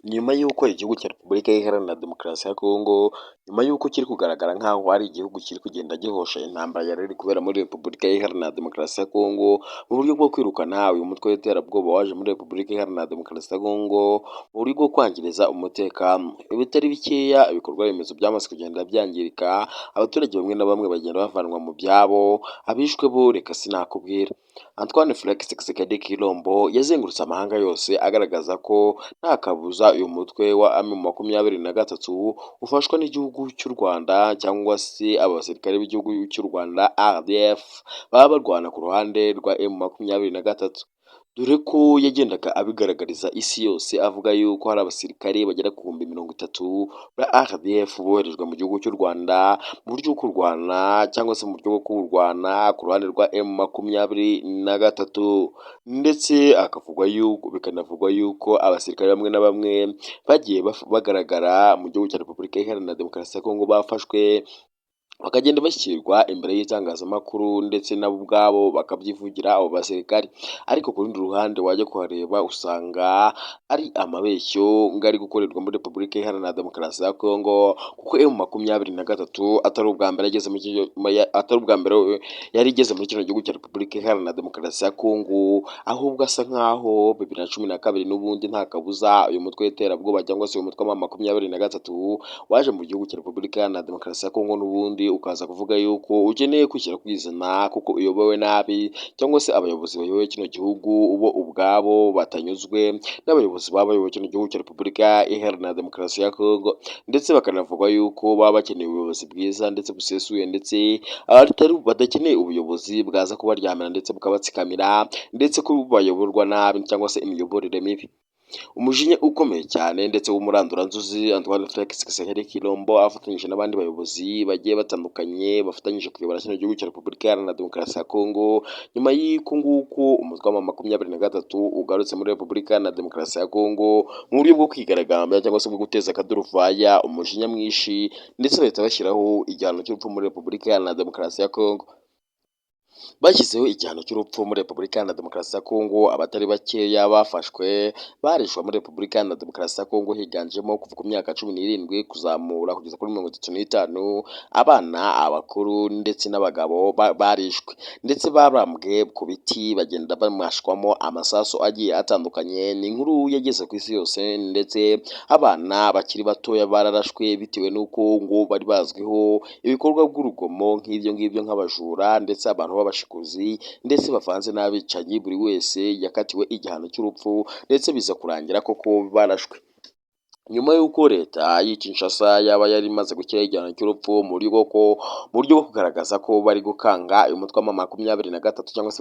Nyuma y'uko igihugu cya Repubulika Iharanira Demokarasi ya Kongo, nyuma y'uko kiri kugaragara nk'aho ari igihugu kiri kugenda gihosha intambara yari iri kubera muri Repubulika Iharanira Demokarasi ya Kongo, mu buryo bwo kwirukana uyu mutwe w'iterabwoba waje muri Repubulika Iharanira Demokarasi ya Kongo, mu buryo bwo kwangiriza umutekano. Ibitari bikeya, ibikorwa remezo byamaze kugenda byangirika, abaturage bamwe na bamwe bagenda bavanwa mu byabo, abishwe bo reka sinakubwira. Antoine Felix Tshisekedi Tshilombo yazengurutse amahanga yose agaragaza ko nta kabuza uyu mutwe wa M23 ufashwa n'igihugu cy'u Rwanda, cyangwa se aba basirikare b'igihugu cy'u Rwanda RDF baba barwana ku ruhande rwa M23, dore ko yagendaga abigaragariza isi yose, avuga yuko hari abasirikare bagera ku 30,000 ba RDF boherejwe mu gihugu cy'u Rwanda mu buryo bwo kurwana, cyangwa se mu buryo bwo kurwana ku ruhande rwa M23. Ndetse akavugwa yuko, bikanavugwa yuko abasirikare bamwe na bamwe bagiye bagaragara mu gihugu cya Repubulika Iharanira Demokarasi ya Kongo, bafashwe bakagenda bashyirwa imbere y'itangazamakuru, ndetse nabo ubwabo bakabyivugira, abo basirikare. Ariko ku rundi ruhande wajya kuhareba usanga ari amabeshyo ngo ari gukorerwa muri Repubulika Iharanira Demokarasi ya Kongo, kuko M23 atari ubwa mbere yari igeze muri kino gihugu cya Repubulika Iharanira Demokarasi ya Kongo, ahubwo asa nkaho 2012 n'ubundi nta kabuza uyu mutwe w'iterabwoba, cyangwa se uyu mutwe wa 23 waje mu gihugu cya Repubulika Iharanira Demokarasi ya Kongo, n'ubundi ukaza kuvuga yuko ukeneye kwishyira kwizana kuko uyobowe nabi, cyangwa se abayobozi bayoboye kino gihugu bo ubwabo batanyuzwe n'abayobozi baba bayoboye kino gihugu cya Repubulika Iharanira Demokarasi ya Kongo, ndetse bakanavuga yuko baba bakeneye ubuyobozi bwiza ndetse busesuye, ndetse badakeneye ubuyobozi bwaza kubaryamira ndetse bukabatsikamira, ndetse ko bayoborwa nabi cyangwa se imiyoborere mibi. Umujinya ukomeye cyane ndetse w'umuranduranzuzi, Antoine Felix Tshisekedi Tshilombo afatanyije n'abandi bayobozi bagiye batandukanye bafatanyije kuyobora kino gihugu cya Repubulika Iharanira Demokarasi ya Kongo, nyuma y'uko nguko umutwe wa 23 ugarutse muri Repubulika Iharanira Demokarasi ya Kongo mu buryo bwo kwigaragambya cyangwa se bwo guteza akaduruvaya, umujinya mwinshi, ndetse bahita bashyiraho igihano cy'urupfu muri Repubulika Iharanira Demokarasi ya Kongo. Bashyizeho igihano cy'urupfu muri Repubulika Iharanira Demokarasi ya Kongo. Abatari bakeya bafashwe barishwa muri Repubulika Iharanira Demokarasi ya Kongo, higanjemo kuva ku myaka 17 kuzamura kugeza kuri 35. Abana, abakuru ndetse n'abagabo barishwe, ndetse babambwe ku biti, bagenda bamashwamo amasasu agiye atandukanye. Ni inkuru yageze ku isi yose, ndetse abana bakiri batoya bararashwe bitewe n'uko ngo bari bazwiho ibikorwa by'urugomo nk'ibyo ngibyo, nk'abajura ndetse abantu b'abashikuzi ndetse bavanze n'abicanyi. Buri wese yakatiwe igihano cy'urupfu, ndetse biza kurangira koko barashwe. Nyuma y'uko leta y'i Kinshasa yaba yari imaze gushyiraho igihano cy'urupfu mu buryo bwo kugaragaza ko bari gukanga uyu mutwe wa 23, cyangwa se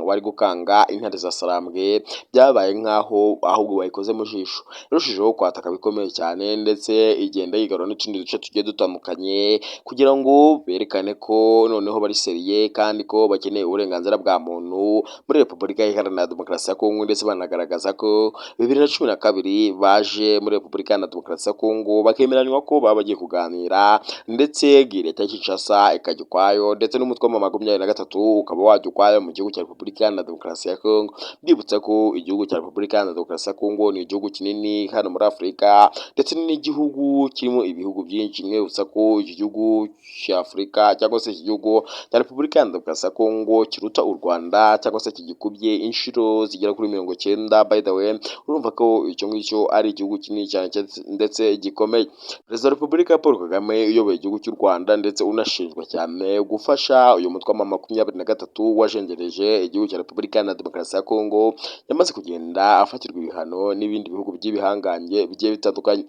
bari gukanga intare za Sarambwe, byabaye nk'aho ahubwo bayikoze mu jisho. Yarushijeho kwataka bikomeye cyane, ndetse igenda yigarura n'utundi duce tugiye dutandukanye, kugira ngo berekane ko noneho bari sérieux kandi ko bakeneye uburenganzira bwa muntu muri Repubulika Iharanira Demokarasi ya Kongo, ndetse banagaragaza ko 2012 baje muri Repubulika Iharanira Demokarasi ya Kongo, bakemeranywa ko baba bagiye kuganira, ndetse leta ya Kinshasa ikajya ukwayo, ndetse n'umutwe wa 23 ukaba wajya ukwayo mu gihugu cya Repubulika Iharanira Demokarasi ya Kongo. Mbibutsa ko igihugu cya Repubulika Iharanira Demokarasi ya Kongo ni igihugu kinini hano muri Afurika, ndetse n'igihugu kirimo ibihugu byinshi. Mwibutsa ko iki gihugu cya Afurika, cyangwa se iki gihugu cya Repubulika Iharanira Demokarasi ya Kongo, kiruta u Rwanda cyangwa se kigikubye inshuro zigera kuri 90. By the way, urumva ko icyo ngicyo ari igihugu kinini cyane ndetse gikomeye. Perezida wa Repubulika Paul Kagame uyoboye igihugu cy'u Rwanda, ndetse unashinjwa cyane gufasha uyu mutwe wa 23 wajengereje igihugu cya Repubulika Iharanira Demokarasi ya Kongo, yamaze kugenda afatirwa ibihano n'ibindi bihugu by'ibihangange bigiye bitandukanye.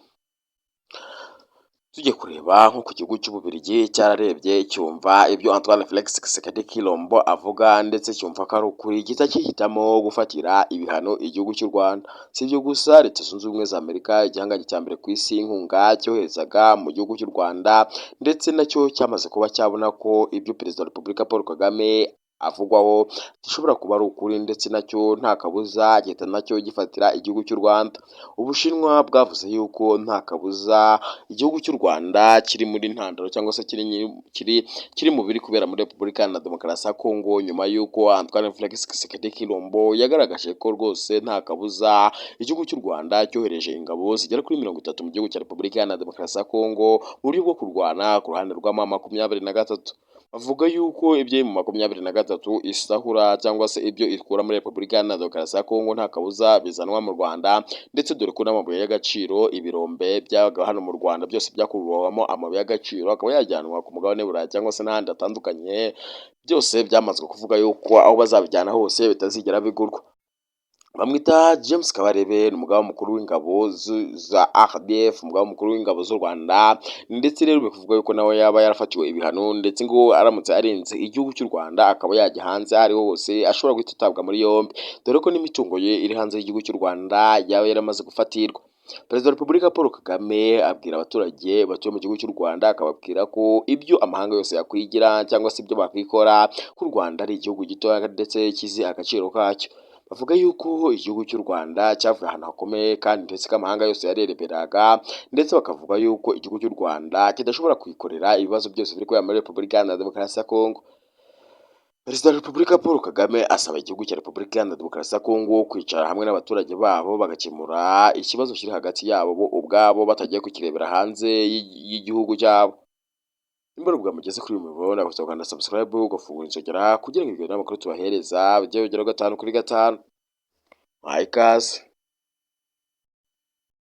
Tujye kureba nko ku gihugu cy'Ububiligi, cyararebye cyumva ibyo Antoine Felix Tshisekedi Tshilombo avuga, ndetse cyumva ko ari ukuri, gihita gihitamo gufatira ibihano igihugu cy'u Rwanda. Si ibyo gusa, Leta Zunze Ubumwe za Amerika, igihangange cya mbere ku isi, inkunga cyoherezaga mu gihugu cy'u Rwanda, ndetse nacyo cyamaze kuba cyabona ko ibyo Perezida wa Repubulika Paul Kagame avugwaho gishobora kuba ari ukuri, ndetse nacyo nta kabuza gihita nacyo gifatira igihugu cy'u Rwanda. Ubushinwa bwavuze yuko nta kabuza igihugu cy'u Rwanda kiri muri ntandaro cyangwa se kiri mu biri kubera muri Repubulika Iharanira Demokarasi ya Kongo, nyuma y'uko Antoine Felix Tshisekedi Tshilombo yagaragaje ko rwose nta kabuza igihugu cy'u Rwanda cyohereje ingabo zigera kuri 30 mu gihugu cya Repubulika Iharanira Demokarasi ya Kongo mu buryo bwo kurwana ku ruhande rwa M23. Bavuga yuko ibyo M23 isahura cyangwa se ibyo ikura muri Repubulika Iharanira Demokarasi ya Kongo nta kabuza bizanwa mu Rwanda, ndetse dore ko n'amabuye y'agaciro, ibirombe byabaga hano mu Rwanda byose byakurwagamo amabuye y'agaciro akaba yajyanwa ku mugabane w'Uburayi cyangwa se n'ahandi hatandukanye, byose byamazwe kuvuga yuko aho bazabijyana hose bitazigera bigurwa. Bamwita James Kabarebe, ni umugaba mukuru w'ingabo za RDF, umugaba mukuru w'ingabo z'u Rwanda. Ndetse rero bikavuga yuko nawe yaba yarafatiwe ibihano, ndetse ngo aramutse arenze igihugu cy'u Rwanda akaba yajya hanze aho ariho hose ashobora guhita atabwa muri yombi, dore ko n'imitungo ye iri hanze y'igihugu cy'u Rwanda yaba yaramaze gufatirwa. Perezida wa Repubulika Paul Kagame abwira abaturage batuye mu gihugu cy'u Rwanda, akababwira ko ibyo amahanga yose yakwigira cyangwa se ibyo bakwikora, ko u Rwanda ari igihugu gitoya ndetse kizi agaciro kacyo. Bavuga yuko igihugu cy'u Rwanda cyavuye ahantu hakomeye kandi ndetse ko amahanga yose yarereberaga, ndetse bakavuga yuko igihugu cy'u Rwanda kidashobora kwikorera ibibazo byose biri kubera muri Repubulika Iharanira Demokarasi ya Kongo. Perezida wa Repubulika Paul Kagame asaba igihugu cya Repubulika Iharanira Demokarasi ya Kongo kwicara hamwe n'abaturage babo bagakemura ikibazo kiri hagati yabo bo ubwabo, batagiye kukirebera hanze y'igihugu cyabo. Nimba ari ubwa mugeze kuri uyu muyoboro, nagusaba gukanda subscribe, ugafungura inzogera kugira ngo ibiganiro n'amakuru tubahereza bijye bigeraho gatanu kuri gatanu. Mwahawe ikaze.